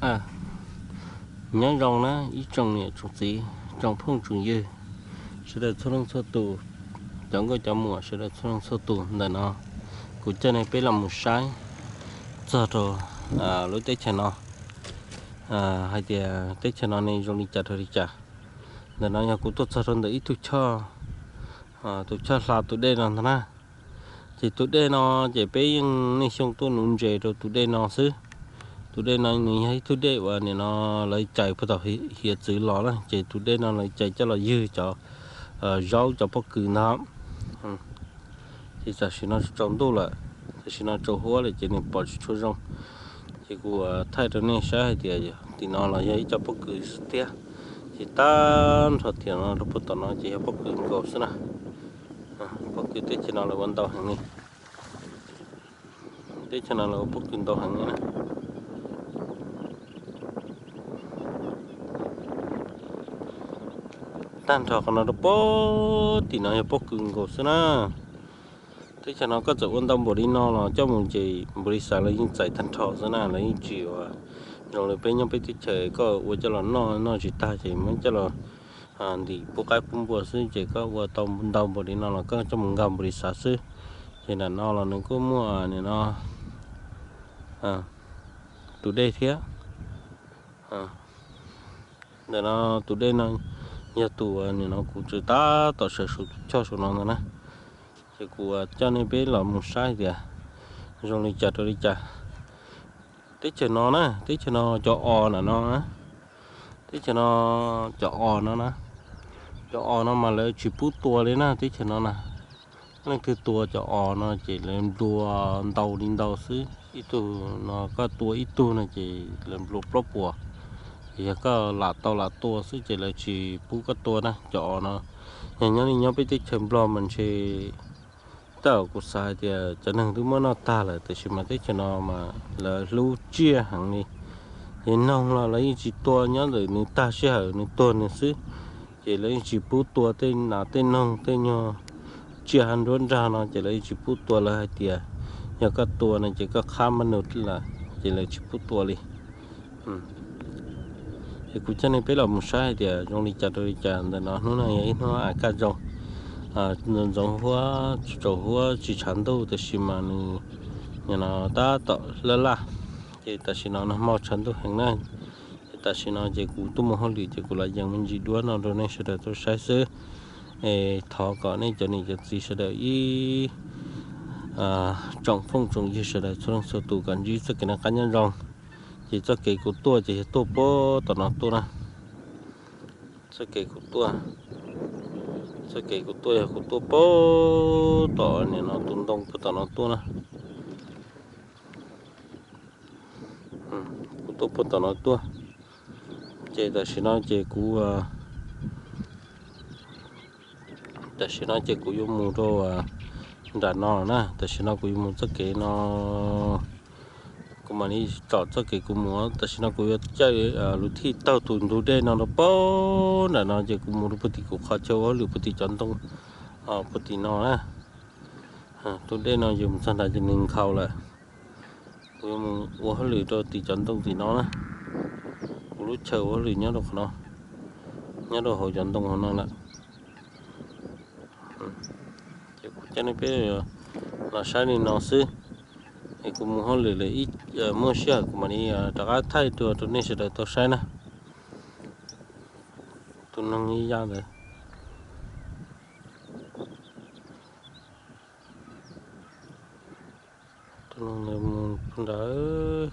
A, nyob zoo na ib tsoom niam tsoom txiv, tsoom phooj tsoom ywg, sawv daws txhua leej txhua tus, cov nkauj cov muam sawv daws txhua leej txhua tus. Ntawm no kuv coj nej peb los mus saib txog rau lub teb chaws no, hais tias teb chaws no ne zoo li cas rau li cas. Ntawm no yog kuv tuaj txog rau ntawm ib tug choj, tus choj hla tus dej no ntag na. Ces tus dej no ces peb yeej niaj xyoo tuaj nuv ntses rau tus dej no xwb. Tus dej no nws yog ib tug dej uas nim no lawv cais puag tom hiav txwv los na, ces tus dej no lawv cais coj los ywg cov zaub cov pob kws ntag. Ces tam sim no tsaus ntuj lawm, tam sim no tsaus huab lawm ces nws pom tsis tshua zoo. Ces kuv thaij rau nej saib hais tias tim no los yog ib co pob kws xwb thiab. Ces tag nrho tiam no rau puag tom no ces yog pob kws nkaus xwb na. Pob kws teb chaws no lawv ua ntau heev li. Teb chaws no lawv ua pob kws ntau heev li na. Tag nrho qhov no rau puag tim no yog pob kws nkaus xwb na. Teb chaws no koj txawm ua ntau npaum li no los coj mus ces npaum li xav lawv yeej txais tag nrho xwb na, lawv yeej tsis ua zoo li peb nyob peb teb chaws koj ua coj los noj noj tsis tag ces muab coj los ntim pub qaib pub npua xwb, ces koj ua tau ntau npaum li no los koj coj mus nkag npaum li xav xwb. Ces nram no los nws kuj muaj nim no tus dej thiab. Ntawm no tus dej no yog tus nim no kuv tseem tab tom sawv saum tus choj saum no ntag na. Ces kuv coj nej peb los mus saib tias zoo li cas rau li cas. Teb chaws no na, teb chaws no cov os nram no na, teb chaws no cov os no na, cov os no mas lawv tsis pub tua li na teb chaws no na. Leej twg tua cov os no ces lawv nplua ntau li ntau xwb, ib tug no koj tua ib tug no ces lawv nplua plaub puas. Ces yog koj lam tau lam tua xwb ces lawv tsis pub koj tua na cov os no. Yog nyob li nyob peb teb chaws Nplog mas ntshe, tab kuv xav hais tias cov neeg twb muab noj tag lawm, tiam sis mas teb chaws no mas lawv hlub tsiaj heev li. Ces noog los lawv yeej tsis tua, nyob ntawm nws tag sij hawm nws tuag nws xwb. Ces lawv yeej tsis pub tua tej nas tej noog tej nyuag tsiaj hav nruab nrag no, ces lawv yeej tsis pub tua, lawv hais tias yog koj tua no ces koj qhab npab nus lawm, ces lawv tsis pub tua li. Ces kuv coj nej peb los mus saib hais tias zoo li cas rau li cas. Ntawm no hnub no yog ib hnub a kaj zoo, ntxoov huab tsaus huab tsis tshav ntuj, tiam sis mas nws nim no tab tom laj laj. Ces tam sim no nag hmo tshav ntuj heev na. Ces tam sim no ces kuv tuaj mus hauj lwm ces kuv los yees me ntsis duab no rau nej sawv daws tau saib xwb. Es thov kom nej cov niam cov txiv sawv daws ib tsoom phooj tsoom ywg sawv daws txhua leej txhua tus kom ntsib txoj kev noj qab nyob zoo. Ces txoj kev kuv tuaj ces yog tuaj puag tom no tuaj na. Txoj kev kuv tuaj, txoj kev kuv tuaj yog kuv tuaj puag tom nim no tus ntoo puag tom no tuaj na. Kuv tuaj puag tom no tuaj. Ces tam sim no ces kuv, tam sim no ces kuv yuav mus rau nram no na. Tam sim no kuv yuav mus txoj kev no, kuv mam li tsom txoj kev kuv mus. Tam sim no kuv yuav caij lub thij taug tus ntug dej no rau puag nram no ces kuv mus rau puag tim kuv qhov chaw ua hauj lwm puag tim cov ntoo puag tim no na. Tus dej no yog mus txog nrad ces nws nkhaus lawm. Kuv yuav mus ua hauj lwm rau tim cov ntoo tim no na. Kuv lub chaw ua hauj lwm nyob rau qhov no, nyob rau hauv cov ntoo hauv no lawm. Ces kuv coj nej peb los saib li no xwb. Es kuv mus hauj lwm lawm ib, muaj sij hawm kuv mam li rov qab thaij dua rau nej sawv daws tau saib na. Tus noog ib yam ntawd. Tus noog ntawd mus nrad.